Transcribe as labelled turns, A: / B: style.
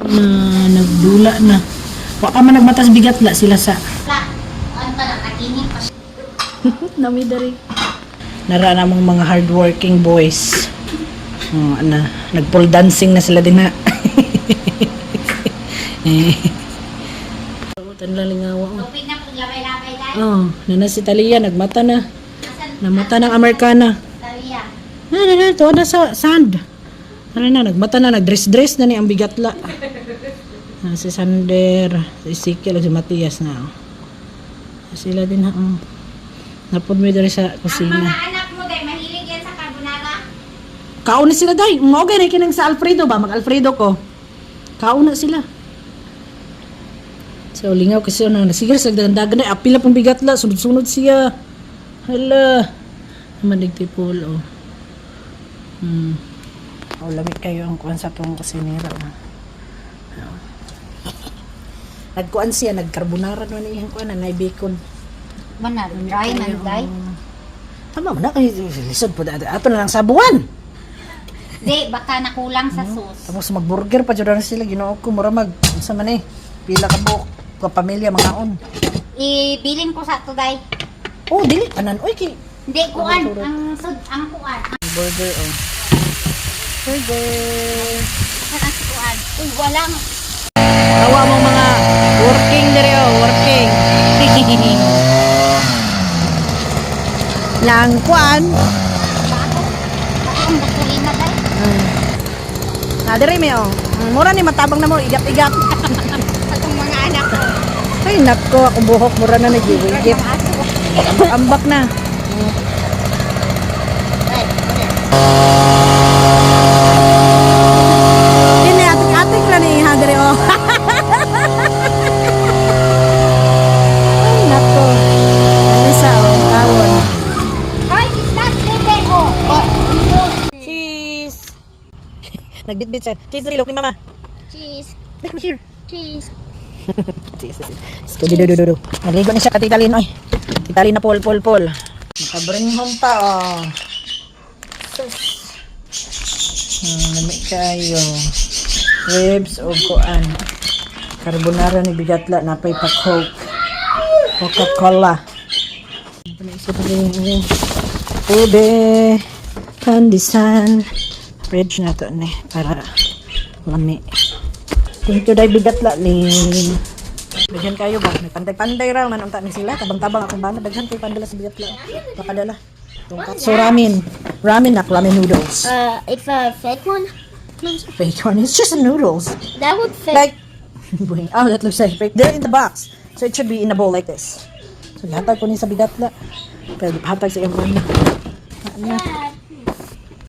A: Na nagdula na. Wa pa man nagmatas bigat la sila sa.
B: Ano pa lang, nakinig pa siya.
A: Nami dari. Nara na mong mga hardworking boys. Oh, ana, nag-pole dancing na sila din na. Eh. Tan lalingawa oh.
B: Tubig na paglabay-labay dahil.
A: Oh, nana si Talia nagmata na.
B: Asan?
A: Namata ng Amerikana.
B: Talia.
A: Na na na, tuwa na sa sand. Ano na, nagmata na, nagdress-dress na ni ang bigatla. Ah, si Sander, si Ezekiel, si Matias na. Oh. Sila din na. Oh. Napod mo diri sa
B: Ang
A: kusina.
B: mga anak mo dahil mahilig yan sa carbonara.
A: Kaon na sila day. Mo na kinang sa Alfredo ba? Mag Alfredo ko. Kaon na sila. So lingaw kasi na sige sa dagan na apila pong bigatla sunod-sunod siya. Hala. Manig tipol oh. Oh, lami kayo ang kuan sa tong kusinera. Oh. Oh. Nagkuan siya, nagkarbonara naman iyang kuan, na bacon.
B: Mana, dry man day.
A: Tama mo na kay lisod po ato na lang sa buwan.
B: Di, baka nakulang sa sauce.
A: Tapos magburger pa jud na sila, Ginoo ko, mura mag unsa man eh. Pila ka buok ka pamilya mga on.
B: Ibilin ko sa to day.
A: Oh, dili tanan oy kay
B: Hindi, kuan. Ang sud, ang kuan.
A: burger oh. Burger.
B: Ang ang kuan. Uy, walang.
A: Tawa mong mga working dire oh, working. Lang kuan.
B: Bago. Bago ang gasolina day.
A: Na dire mi oh. Mura ni matabang na mo igat-igat.
B: Sa tong mga anak ko.
A: Ay nako, akong buhok mura na nagiwigit.
B: Mga aso.
A: Ambak na.
B: Ay,
A: Kini atik-atik ra ni iha dire oh. Ay nako. Alisa oh, tawon.
B: Ay, it's not bebe, oh. Oh,
A: Cheese. Nagbitbit siya. Cheese dali, look ni mama.
B: Cheese.
A: Look me here.
B: Cheese.
A: Cheese. Cheese. Do do do do. Naligo ni siya katitalin oy. Titalin na pol pol pol. Naka-bring home pa oh. Sus. Lami kayo. Ribs o kuan. Carbonara ni bigatla napay pa Coke. Coca-Cola. Ano na isa pa rin? Ube. Pandesal. Fridge na to ni para lami. Thank you, Day Bigatla, Lin. Daghan kayo ba? May panday-panday raw man unta ni sila. Tabang-tabang akong bana. Daghan kay pandala sa Bigatla. Pakadala. So ramen. Ramen na ramen noodles.
B: It's a fake one.
A: Fake one. It's just noodles.
B: That would fit.
A: Like, oh, that looks like fake. They're in the box. So it should be in a bowl like this. So gihatag ko ni sa Bigatla. Pero gihatag sa iyang bana. Ano?